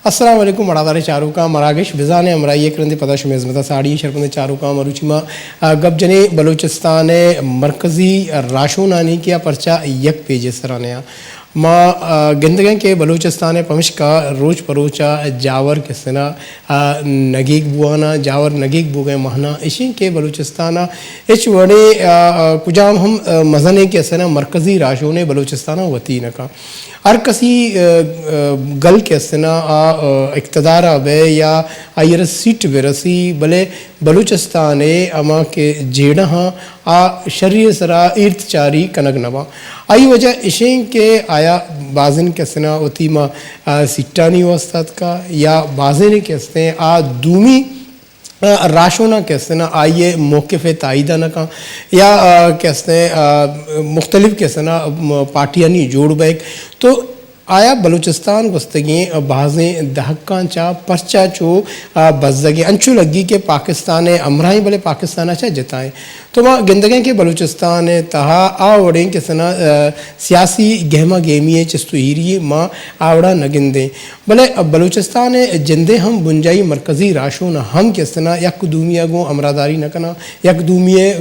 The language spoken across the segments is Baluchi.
السلام علیکم، وڑاداریں چاروکاں، مراگش بزاں ءِ ہمراہی ءَ کرندیں پدا شمئے ہزمت ءَ ساڑی ایں۔ شرپندیں چاروکاں، مروچی ما، آ، گپ جنیں بلوچستان ءِ مرکزی راہشونانی کہ آ پرچا یک پیج ءِ سرا نیاں۔ ما، آ، گندگیں کہ بلوچستان ءِ پمشکا روچ پہ روچ ءَ جاور کہ استنا، آ، نگیگ بوان ءَ، جاور نگیگ بوگ ءِ مہنا اشیں کہ بلوچستان ءَ ہچ وڑیں، آ، آ، کجام ہم، آ، مزنیں کہ استنا مرکزی راہشونے بلوچستان ءَ وتی نہ کن۔ ہر کسی، آ، آ، گل کہ استنا آ، آ، اقتدار ءَ بئے یا آئی ءَ را سیٹ بہ رسی، بلے بلوچستان ءِ ہما کہ جیڑہ آں، آ شری ءِ سرا ایرت چاری کنگ نہ باں۔ آئی وجہ اشیں کہ آیا بازیں کہ استنا وتی ما، آ، سیٹانی واستہ اتکا یا بازیں کہ استیں آ دومی، آ، راہشونا کہ استنا آئی ءِ موقف ءِ تائید نہ کن یا، آ، کہ استیں، آ، مختلف کہ استنا، م-، پارٹیانی جوڑ بیگ۔ تو آیا بلوچستان گوستگیں بازیں دہکاں چہ پرچا چو، آ، بزگیں؟ انچو لگی کہ پاکستان ءِ ہمراہیں، بلے پاکستان ءَ چہ جتائیں۔ تو ما گندگیں کہ بلوچستان ءِ تہا آ وڑیں کہ استنا، آ، سیاسی گہما گہمی ءِ چست و ایری ما آ وڑا نہ گندیں۔ بلے بلوچستان ءِ جندے ہم بنجاہی مرکزی راہشون ہم کہ استنا یک دومی ءَ گوں ہمراہداری نہ کناں، یک دومی ءِ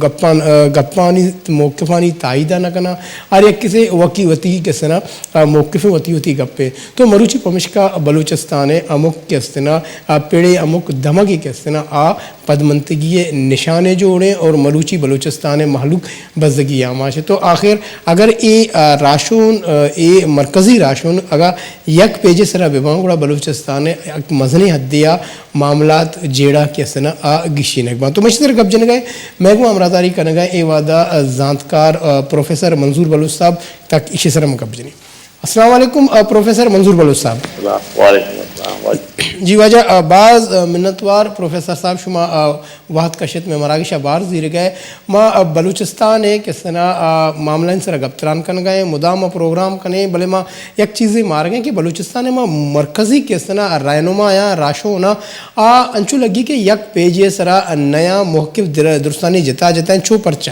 گپان-، آ، گپانی موقفانی تائید نہ کناں، ہر یک کسے وکی وتی کہ استنا، آ، موقف، وتی وتی گپے۔ تو مروچی پمشکا بلوچستان ءِ ہمک کہ استنا، آ، پڑے ہمک دمگے کہ استنا، آ پدمنتگی ءِ نشانے جوڑیں اور مروچی بلوچستان ءِ مہلوک بزگی آماچ۔ تو آخر اگر اے، آ، راہشون، آ، اے مرکزی راہشون اگاں یک پیجے سرا بباں، گڑا بلوچستان ءِ یک مزنیں حدے آ معاملات جیڑہ کہ استنا آ گیشینگ باں۔ تو مشتر گپ جنگا مئے گوں ہمراہداری کنگا اے وہدا، آ، زانتکار، آ، پروفیسر منظور بلوچ صاحب، تاکہ ایشی سرا ہم گپ جنیں۔ السلام علیکم، آ، پروفیسر منظور بلوچ صاحب۔ السلام، وعلیکم السلام، وعلیکم۔ جی واجہ، آ، باز، آ، منتوار پروفیسر صاحب، شما، آ، وہد کشت مئے مراگش ءَ بار زیرگ ءَ۔ ما، آ، بلوچستان ءِ کہ استنا، آ، معاملہ سرا گپ تران کنگ ءَ، مدام ما پروگرام کنیں، بلے ما یک چیزے مارگ ءَ کہ بلوچستان ءِ ما مرکزی کہ استنا رہنمایاں، راہشوناں، آ انچو لگی کہ یک پیجے سرا نیاں، موقف در-، درستانی جتا جتا ایں، چو پرچا؟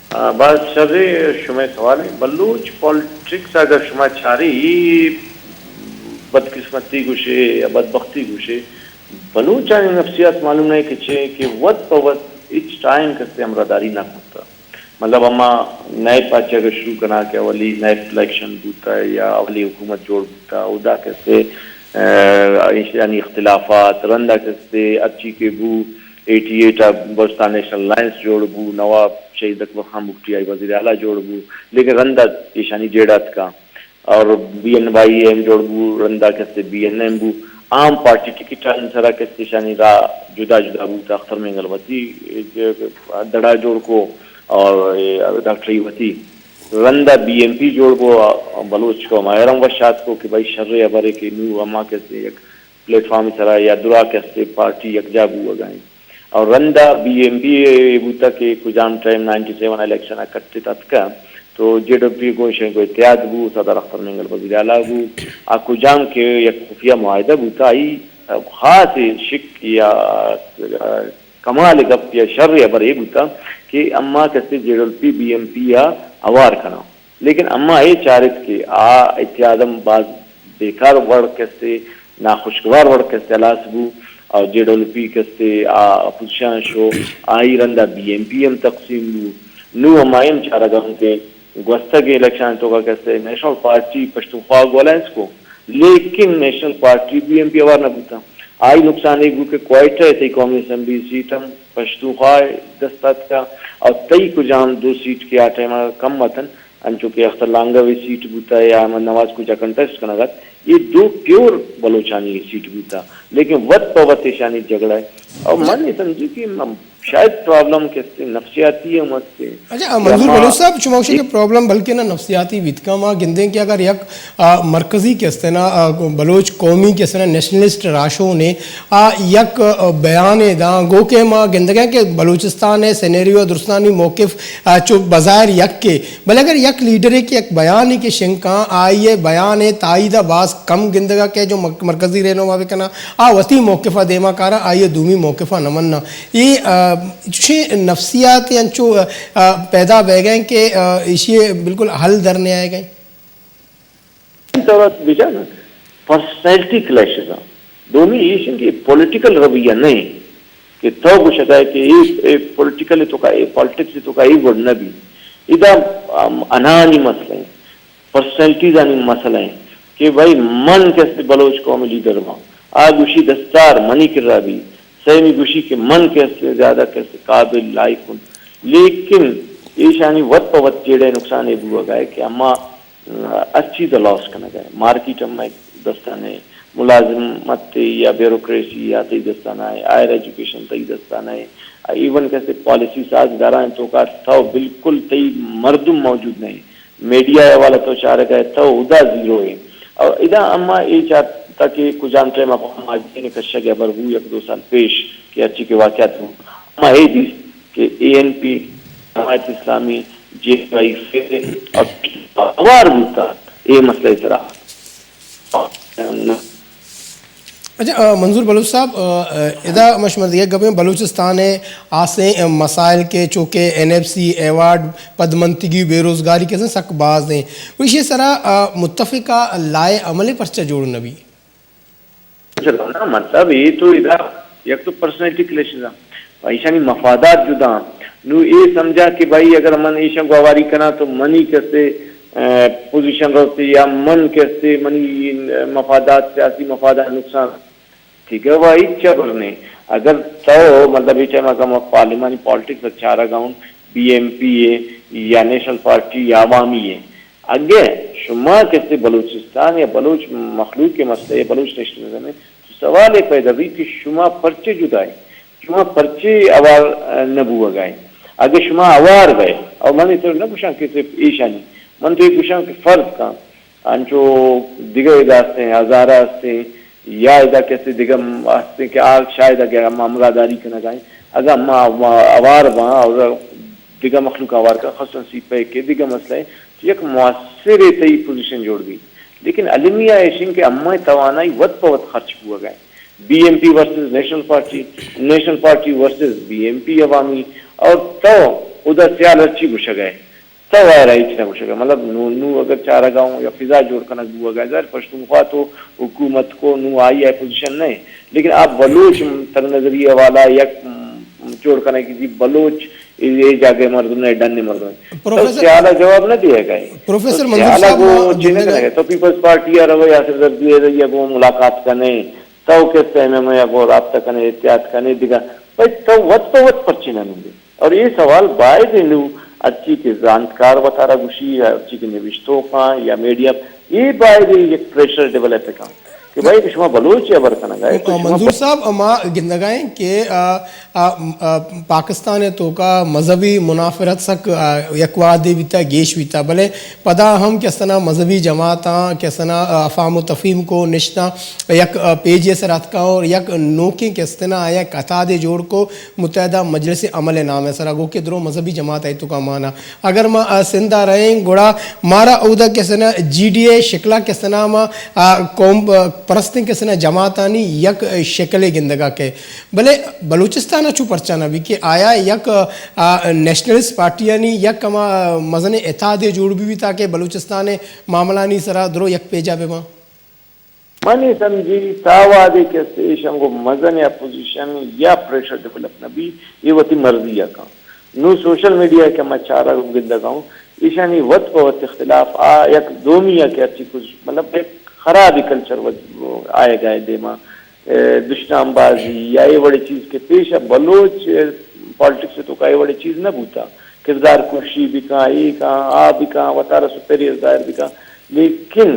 آ، باز شریں شمئے سوالے۔ بلوچ پالیٹکس اگر شما چارے، اے بدقسمتی گوشے یا بدبختی گوشے، بلوچانی نفسیات معلوم نہ کہ چے کہ وت پہ وت ہچ ٹائم کسے ہمراہداری نہ کرتا۔ مطلب، ہما نئے پاچ اگر شروع کنا کہ اولی نیب الیکشن بوتا یا اولی حکومت جوڑ بوتا، اودا کسے، آ، یعنی اختلافات، رندا کسے ہرچی کہ بو، ایٹی ایٹ ءَ بلوچستان نیشنل الائنس جوڑ بو، نواب شہید اکبر خان بگٹی آئی وزیر اعلیٰ جوڑ بو، لیکن رندا ایشانی جیڑہ اتکا اور بی این وائی ایم جوڑ بو، رندا کسے بی این ایم بو۔ عام پارٹی ٹکٹانی سرا کسے ایشانی راہ جدا جدا بوتا، اختر مینگل وتی دڑا جوڑ کو اور ڈاکٹر ای وتی۔ رندا بی این پی جوڑ بو، بلوچ قوم ءَ ہم وش آتکو کہ بھائی شر ہبرے کہ نوں ہما کسے یک پلیٹ فارم سرا یا درا کہ استے پارٹی یکجا بوگا انت۔ اور رندا بی این پی اے بوتا کہ کجام ٹائم نائنٹی سیون الیکشن ءَ کٹت اتکا تو جے ڈبلیو پی گوشیں کو اتحاد بو، صدر اختر مینگل وزیر اعلیٰ بو، آ کجام کہ یک خفیہ معاہدہ بوتا، آئی خاص شک یا کمال گپ یا شر ہبر اے بوتا کہ اما کسے J W P B N P ءَ ہوار کناں۔ لیکن اما اے چارت کہ آ اتحاد ہم باز بیکار وڑ کسے، ناخوشگوار وڑ کسے ہلاس بو، اور جے ڈبلیو پی کسے آ اپوزیشن شو، آئی رندا بی این پی ہم تقسیم بو۔ نوں اما اے ہم چارگا ہوں کہ گوستگیں الیکشن توکا کسے نیشنل پارٹی پشتونخوا گوں الائنس کو، لیکن National Party B N P ہوار نہ بوتا۔ آئی نقصان اے بو کہ کوئٹہ ءَ تئی قومی اسمبلی سیٹ ہم پشتونخوا ءِ دست اتکا، اور تئی کجام دو سیٹ کہ آ ٹائم ءَ کم اتن، انچو کہ اختر لانگو ءِ سیٹ بوتا یا احمد نواز کجا کنٹیسٹ کنگ ات، اے دو پیور بلوچانی سیٹ بوتا، لیکن وت پہ وت ایشانی جھگڑا ہے۔ اور من یہ سمجھی کہ من شاید پرابلم کہ استے نفسیاتی ہم استے۔ اچھا، آ، منظور بلوچ صاحب، شما گوشے کہ پرابلم بلکہ نہ نفسیاتی بیت کن، ما گندیں کہ اگر یک، آ، مرکزی کہ استے نا، آ، بلوچ قومی کہ استے نا نیشنلسٹ راہشونے آ یک، آ، بیانے داں، گو کہ ما گندگیں کہ بلوچستان ءِ سینیریو درستانی موقف، آ، چو بظاہر یک کے، بلے اگر یک لیڈرے کہ یک بیانے کہ شنگ کاں، آئی ءِ بیان ءِ تائید ءَ باز کم گندگا کہ جو مک-، مرکزی رہنما بکناں، آ وتی موقفا دیما کاراں، آئی دومی موقفا نہ مناں۔ اے، آ، چوشیں نفسیات انچو، آ، پیدا بہ گئے کہ، آ، ایشی بالکل حل در نہ آئے گئے۔ طور بجا نا، پرسنالٹی کلیشز ہیں۔ دومی ایش ہیں کہ پولیٹیکل رویہ نہیں کہ تو گوشگائے کہ اے، اے پولیٹیکل تو کا، اے پالیٹکس تو کا، اے وڑ نہ بی۔ ادا، ام، انانی مسئلہ ہیں، پرسنالٹیز آنی مسئلہ ہیں کہ بھائی من کسے بلوچ قوم لیڈر ماں، آ گوشی دستار منی کرا بی، سیمی گوشی کہ من کسے زیادہ کسے قابل لائق ہوں۔ لیکن ایشانی وت پہ وت جیڑے نقصان اے بوگا ہے کہ اما ہر چیز ء لاس کنگ ء، مارکیٹ ہم مئے دستان ء، ملازمت یا بیوروکریسی یا تئی دستان ء، ہائر ایجوکیشن تئی دستان ء، ایون کسے پالیسی ساز ادارہ انت توکا تو بالکل تئی مردم موجود نہیں، میڈیا ء حوالہ تو چارگ ء تو ادا زیرو ہے۔ اور ادا اما اے چارتا کہ کجام ٹائم اقوام ماجدین کشگ ء بر بو یک دو سال پیش کہ اچھی کے واقعات ہوں، اما اے دیست کہ اے این پی، جماعت اسلامی، جے آئی فیل اور اوار بوتا اے مسئلہ سرا۔ اچھا، آ، منظور بلوچ صاحب، آ، آ، ادا ما شمر دیگہ گپیں بلوچستان ء آسیں، آ، مسائل کے چوکہ این ایف سی ایوارڈ، پدمنتگی، بے روزگاری کے سک باز ہیں۔ وہ اسی سرا، آ، متفقہ لائے عمل پرچہ جوڑ نبی۔ چلو نا، مطلب اے تو ادا یک تو پرسنالٹی کلیشز آں، ایشانی مفادات جدا آں۔ نو اے سمجھا کہ بھائی اگر من ایشاں گواری کناں تو منی کسے، آ، پوزیشن روتے یا من کسے منی مفادات، سیاسی مفادات نقصان۔ ٹھیک ہے، وہ ہچ خبر نہیں۔ اگر تو مطلب اے ٹائم اگر پارلیمانی پالیٹکس چارگ آں، بی ایم پی ہے یا نیشنل پارٹی یا عوامی ہے، اگہ شما کسے بلوچستان یا بلوچ مخلوق کے مسئلہ یا بلوچ نیشنلزم ہے، تو سوال اے پیدا بی کہ شما پرچے جدا ہے، شما پرچے اوار، آ، نہ بوگا ہے۔ اگہ شما اوار بئے، اور من تو نہ گوشاں کہ صرف ایشانی، من تو یہ گوشاں کہ فرض کن، انچو دگہ ادا ہستیں، ہزارہ ہستیں، یا ادا کسے دگہ ہستیں کہ آ شاید اگہ ہم ہمراہ داری کنگا ہیں، اگہ ہم اوار باں اور دگہ مخلوق آوار کا، خصوصاً سی پیک کے دگہ مسئلہ ہے، تو یک مؤثر تئی پوزیشن جوڑ بی۔ لیکن المیہ ایشن کہ ہمے توانائی وت پہ وت خرچ بوگا ہے۔ B M P versus National Party, National Party versus B M P عوامی، اور تو ادا سیال ہرچی گوشگا ہے۔ تو آئرا ہچ نہ گوشگا۔ مطلب نو، نو اگر چارگا ہوں یا فضا جوڑ کنگ بوگا ہے، ظاہر پشتونخوا تو حکومت کو نو آئی اپوزیشن نہیں، لیکن آپ بلوچ تر نظریہ والا یک جوڑ کنگ کی جی بلوچ اے جاگہ مردم نے ڈن مردم۔ تو پروفیسر سیالا جواب نہ دیے گئے۔ پروفیسر تو منظور سیالا صاحب، کو ما چینے گندگا کرے تو پیپلز پارٹی آ روے یا صرف زردوی یا کو ملاقات کنے، تو کس ایم ایم اے کو رابطہ کنے، احتیاط کنے دگہ۔ بھائی تو وت پہ وت پرچے نہ نندے۔ اور یہ سوال باید نو ہرچی کہ زانتکار وتارا گوشی، ہرچی کہ نوشتوکاں یا میڈیا، یہ باید یک پریشر ڈیولپ کن کہ بھائی کہ شما بلوچ یا برکنگا ہے تو شما منظور صاحب، ما گندگائیں کہ، آ، آ، آ، پاکستان توکا مذہبی منافرت سک، آ، یک وہدے بیتا، گیش بیتا، بلے پدا ہم کسنا مذہبی جماعتاں، کسنا، آ، افہام و تفہیم کو نشتاں، یک، آ، پیجے سر اتکا اور یک نوکیں کسنا یک اتحادے جوڑ کو متحدہ مجلس عمل نام سرا گو کہ درو مذہبی جماعت ء توکا مانا۔ اگر ما، آ، سندھ ء رہیں گڑا مارا اودا کسنا جی ڈی اے شکلا کسنا ما، آ، قوم، آ، پرستیں کسنا جماعتانی یک شکلے گندگا کہ بلے بلوچستان ء چو پرچا نہ بی کہ آیا یک، آ، نیشنلسٹ پارٹیانی یک ہما مزن اتحادے جوڑ بی تاکہ بلوچستان ء معاملانی سرا درو یک پیجا بہ باں؟ من اے سمجھی تا وہدے کہ ایشاں گوں مزن اپوزیشن یا پریشر ڈیولپ نہ بی، اے وتی مرضی ء کن۔ نوں سوشل میڈیا کہ ما چارگ ء گندگ ء اوں، ایشانی وت پہ وت اختلاف آ یک دومی ء کہ ہرچی کچھ مطلب یک خرابی کلچر وت آیگ ء دیما، اے، دشنام بازی یا اے وڑیں چیز کہ پیش ء بلوچ، اے، پالیٹکس ء توکا اے وڑیں چیز نہ بوتا۔ کردار کشی بکاں، اے کاں، آ بکاں، وتارا سپیریئر ظاہر بکاں، لیکن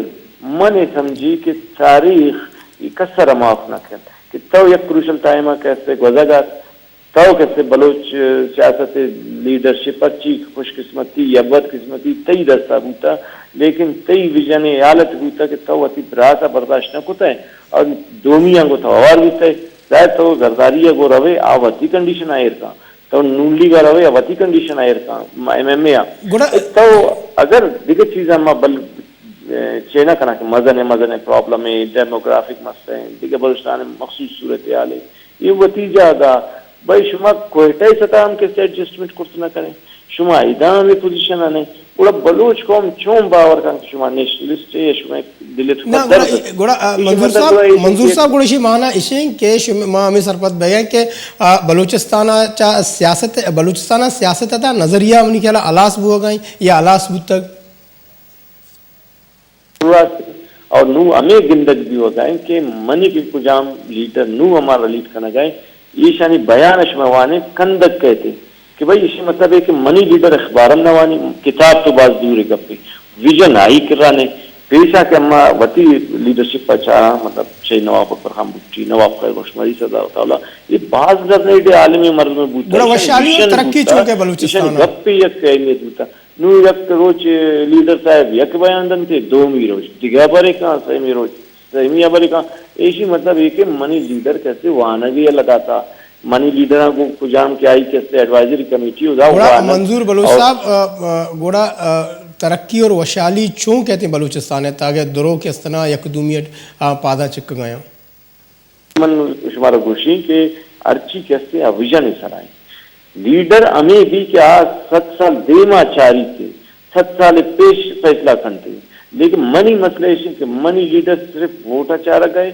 من اے سمجھی کہ تاریخ اے کس ء را معاف نہ کنت کہ تو یک کروشل ٹائم ء کسے گوزگ ات، تو کسے بلوچ سیاست ء لیڈرشپ ء چی خوش قسمتی یا بد قسمتی تئی دست ء بوتا، لیکن تئی ویژن ء حالت بوتا کہ تو وتی برات ء برداشت نہ کتئے اور دومی آں گوں تو ہوار بیتئے۔ ظاہر تو زرداری ء گوں روے، آ وتی کنڈیشن ء ایر کاں۔ تو نون لیگ ء روے ء وتی کنڈیشن ء ایر کاں، ایم ایم اے ء۔ گڑا تو اگر دگہ چیزاں ما بل چے نہ کناں کہ مزنیں مزنیں پرابلم ایں، ڈیموگرافک مسئلہ ایں، دگہ بلوچستان ءِ مخصوص صورتحال ایں، اے وتی جاگہ ءَ۔ بھئی شما کوئٹہ ءِ سطح ءَ ہم کسے ایڈجسٹمنٹ کرت نہ کنیں، شما ادا ہمے پوزیشن ءَ نہ ایں، گڑا بلوچ قوم چون باور کنت کہ شما نیشنلسٹ اے یا شما دل ءِ نہ، توکا گڑا، درد ایں؟ گڑا، آ، اے شی منظور مطلب صاحب، گڑا اے منظور صاحب، گڑا شی معنی اش ایں کہ شما، ما ہمے سرپد بیگ ایں کہ، آ، بلوچستان ءَ چا سیاست، بلوچستان ءَ سیاست ءِ تہا نظریہ منی خیال ءَ ہلاس بوگ ءَ ایں یا ہلاس بوتگ؟ راست۔ اور نوں ہمے گندگ بیوگ ءَ ایں کہ منی کہ کجام لیڈر نوں ہما ریلیٹ کنگ ءَ ایں، ایشانی بیان ءَ شما وانیں کندگ کئیت کہ بھئی ایشی مطلب اے کہ منی لیڈر اخبار ہم نہ وانی، کتاب تو باز دور ءِ گپے، ویژن آئی کرا نہ ایں۔ پیش ءَ کہ ہما وتی لیڈرشپ ءَ چاراں، مطلب چہ نواب اکبر خان بگٹی، نواب خیر بخش مری، سردار عطا اللہ، اے باز گرنیڈ عالمیں مردم بوتگ، گڑا ایشانی وشحالی ءُ ویژن ترقی بوتگ، چونکہ بلوچستان ایشانی ءَ؟ گپ یک اہمیت بوتگ۔ نوں یک روچ لیڈر صاحب یک بیان دنت، دومی روچ دگہ ہبرے کاں، سیمی روچ سیمی ہبرے کاں۔ ایشی مطلب اے کہ منی لیڈر کسے وانگے یلہ داتا، منی لیڈراں گوں کجام کہ آئی کسے ایڈوائزری کمیٹی ادا گڑا وانگ۔ منظور بلوچ اور صاحب، آ، آ، گڑا، آ، ترقی اور وشحالی چون کئیت بلوچستان ءِ تہا اگہ درو کہ استنا یک دومی اٹ، آ، پادا چکگ ءَ ایں؟ من شمارا گوشیں کہ ہرچی کہ استیں آ ویژن ءِ سرا ایں۔ لیڈر ہمے بی کہ آ صد سال دیما چاریت، صد سال پیش فیصلہ کنت۔ لیکن منی مسئلہ ایش ایں کہ منی لیڈر صرف ووٹ ءَ چارگ ءَ ایں،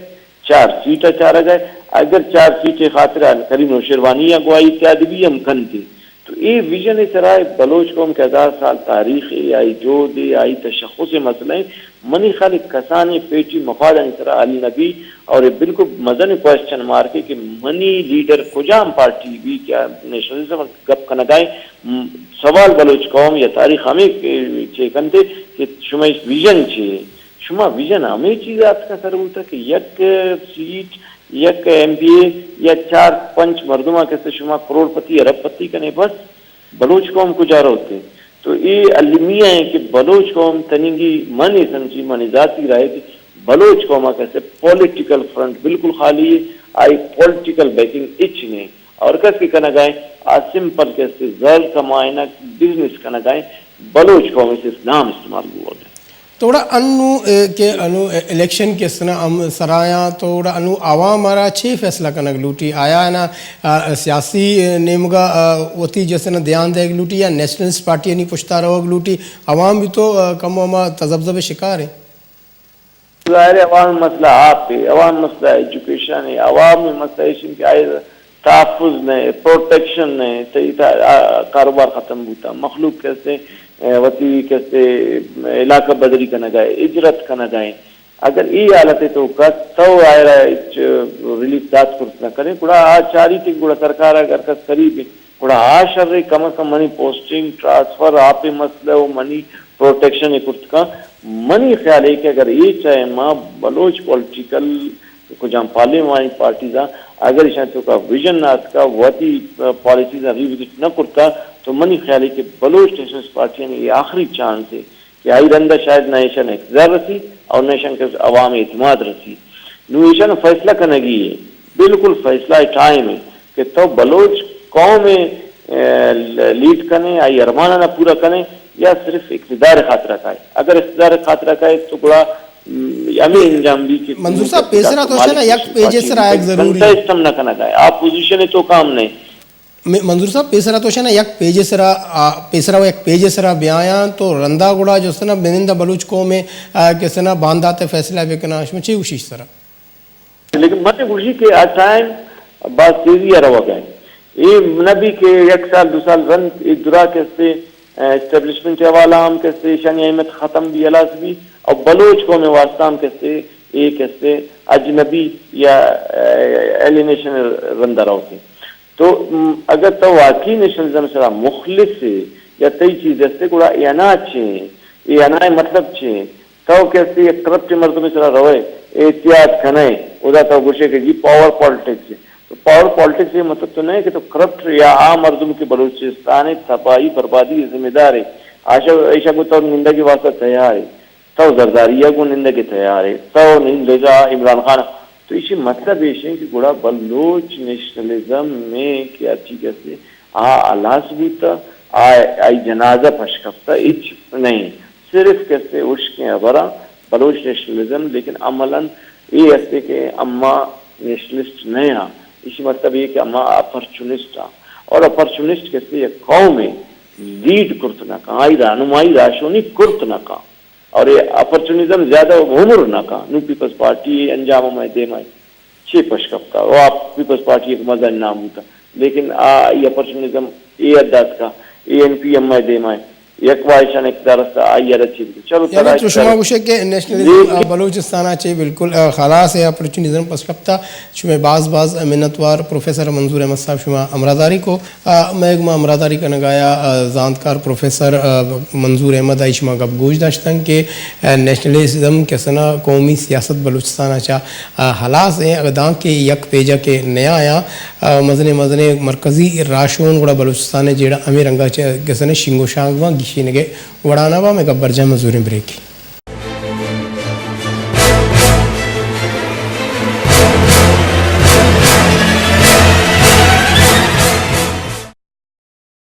چار سیٹ ءَ چارگ ءَ ایں۔ اگر چار سیٹ ءِ خاطر ءَ کریم نوشیروانی یا گوں آئی اتحاد بی ہم کنت، تو اے ویژن ءِ سرا بلوچ قوم کہ ہزار سال تاریخ ایں، آئی جہد ایں، آئی تشخص ءِ مسئلہ ایں، منی خیال ءَ کسانیں پیٹی مفادانی سرا حل نہ بی۔ اور اے بالکل مزنیں کوئسچن مارک ایں کہ منی لیڈر کجام پارٹی بی کہ آ نیشنلزم ءِ گپ کنگ ءَ ایں۔ م-، سوال بلوچ قوم یا تاریخ ہمے کہ چے کنت کہ شمئے ویژن چے ایں؟ شما ویژن ہمے چیز ءَ اتکا سر بوتگ کہ یک سیٹ، یک ایم پی اے یا چار پنچ مردماں کسے شما کروڑ پتی، ارب پتی کنے، بس بلوچ قوم کجا روت؟ تو اے المیہ ایں کہ بلوچ قوم تنیگی، من اے سمجھی، منی ذاتی رائے کہ بلوچ قوم ءَ کسے پولیٹیکل فرنٹ بالکل خالی ایں، آئی پولیٹیکل بیکنگ ہچ نہ ایں۔ اور کس کہ کنگ ءَ ایں، آ سمپل کسے زر کمائینگ، بزنس کنگ ءَ ایں، بلوچ قوم ءَ صرف نام استعمال بوگ ءَ ایں۔ تو گڑا انو، اے، کہ انو الیکشن کہ استنا ہم سرایاں، تو گڑا انو عوام ءَ را چے فیصلہ کنگ لوٹی؟ آیا نا، آ، سیاسی، اے، نیمگا، آ، وتی جسنا دھیان دیگ لوٹی یا نیشنلسٹ پارٹیانی پشتا روگ لوٹی؟ عوام بھی تو، آ، کم و ہما تذبذب شکار ایں۔ ظاہر ایں عوام مسئلہ آپ ایں، عوام مسئلہ ایجوکیشن ایں، عوام مسئلہ ایش ایں کہ آئی تحفظ نہ ایں، پروٹیکشن نہ ایں، تئی تا-، آ، کاروبار ختم بوتا، مخلوق کسے، اے، وتی کسے علاقہ بدلی کنگ ءَ ایں، ہجرت کنگ ءَ ایں۔ اگر اے حالت ءِ توکا تو آئرا ہچ ریلیف دات کرت نہ کنے، گڑا آ چاریت کہ گڑا سرکار ءَ اگر کس قریب ایں، گڑا آ شر ایں، کم از کم منی پوسٹنگ، ٹرانسفر، آپ ءِ مسئلہ و منی پروٹیکشن ءَ کرت کن۔ منی خیال ایں کہ اگر اے ٹائم ءَ بلوچ پولیٹیکل کجام پارلیمانی پارٹیزاں اگر ایشاں توکا ویژن نہ اتکا، وتی پالیسیزاں ری وزٹ نہ کرتا، تو منی خیال ایں کہ بلوچ نیشنلسٹ پارٹیانی اے آخری چانس ایں کہ آئی رندا شاید نہ ایشان اقتدار رسی اور نہ ایشان کہ عوام اعتماد رسی۔ نوں ایشان فیصلہ کنگی ایں، بالکل فیصلہ ٹائم ایں کہ تو بلوچ قوم ءَ، اے، لیڈ کنے، آئی ارماناں پورا کنے یا صرف اقتدار خاطرا کائے۔ اگر اقتدار خاطرا کائے تو گڑا، م، ہمے انجام بی کہ منظور صاحب، پیسرا تو شنا یک پیجے سرا ایک ضروری ایں۔ سسٹم نہ کنگا ایں، آپ پوزیشن ءِ توکا ہم نہ ایں۔ م-، منظور صاحب، پیسرا تو شنا یک پیجے سرا، آ، پیسرا و یک پیجے سرا بیایاں تو رندا گڑا جستنا بنندہ بلوچ قوم ءِ، آ، کسنا باندات ءِ فیصلہ بکناں، شما چے گوشی سرا؟ لیکن من گوشی کہ آ ٹائم باز تیزی ءَ روگ ءَ ایں۔ اے نہ بی کہ یک سال دو سال رند اے درا کسے، آ، اسٹیبلشمنٹ ءِ حوالہ ہم کسے ایشانی اہمیت ختم بی، ہلاس بی، اور بلوچ قوم ءِ واسطہ ہم کسے اے کسے اجنبی یا، آ، ایلینیشن ءِ رندا روتے۔ تو، م، اگر تو واقعی نیشنلزم ءِ سرا مخلص ئے یا تئی چیز است ئے، گڑا اے انا چے ایں؟ اے انا ءِ مطلب چے ایں؟ تو کہ است ئے یک کرپٹ مردم ءِ سرا روئے، احتیاط کنئے، اودا تو گوشئے کہ جی پاور پالیٹکس ایں۔ تو پاور پالیٹکس ءِ مطلب تو نہ ایں کہ تو کرپٹ یا آ مردم کہ بلوچستان ءِ تباہی بربادی ءِ ذمہ دار ایں، آشا، ایشا گوں تو نندگ ءِ واسطہ تیار ئے۔ تو زرداری ءَ گوں نندگ ءَ تیار ئے، تو نی لگا عمران خان۔ تو ایشی مطلب ایش ایں کہ گڑا بلوچ نیشنلزم ءِ کہ ہرچی کسے آ ہلاس بوتا، آ، آئی جنازہ پش کپتا، ہچ نہ ایں۔ صرف کسے ہشکیں ہبراں، بلوچ نیشنلزم، لیکن عملاً اے است کہ اما نیشنلسٹ نہ آں، ایشی مطلب اے کہ اما اپرچونسٹ آں، اور اپرچونسٹ کسے یک قومے لیڈ کرت نہ کن، آئی رہنمائی راہشونی کرت نہ کن، اور اے اپرچونزم زیادہ عمر نہ کن۔ نوں پیپلز پارٹی اے انجام ہمے دیما چے پش کپتا، و آ پیپلز پارٹی یک مزن نام بوتا، لیکن آ، آئی اپرچونزم اے حد اتکا، اے این پی ہمے دیما یک واہشان اقتدار استا، آئی ء رچی بوتا۔ چلو، یعنی ترا تو شما اقتدار گوشے کہ نیشنلزم، آ، لیکن بلوچستان ء چے بالکل، آ، خلاص ہے، اپرچونزم پس کپتا۔ شما باز باز منتوار پروفیسر منظور احمد صاحب، شما ہمراہداری کو۔ آ، مئے گما ہمراہداری کنگا یا، آ، زانتکار پروفیسر، آ، منظور احمد آئی شما گپ گوش داشتن کہ، آ، نیشنلزم کسنا قومی سیاست بلوچستان ء چا، آ، ہلاس ایں، اگاں دانکہ یک پیجا کہ نیایاں، آ، مزنیں مزنیں مرکزی راہشون گڑا بلوچستان ء جیڑہ ہمے رنگا چہ کسنا شنگ و شانگ باں، گیشینگ ء وڑانا باں۔ مئے گپ برجاہ، مزوریں بریکے۔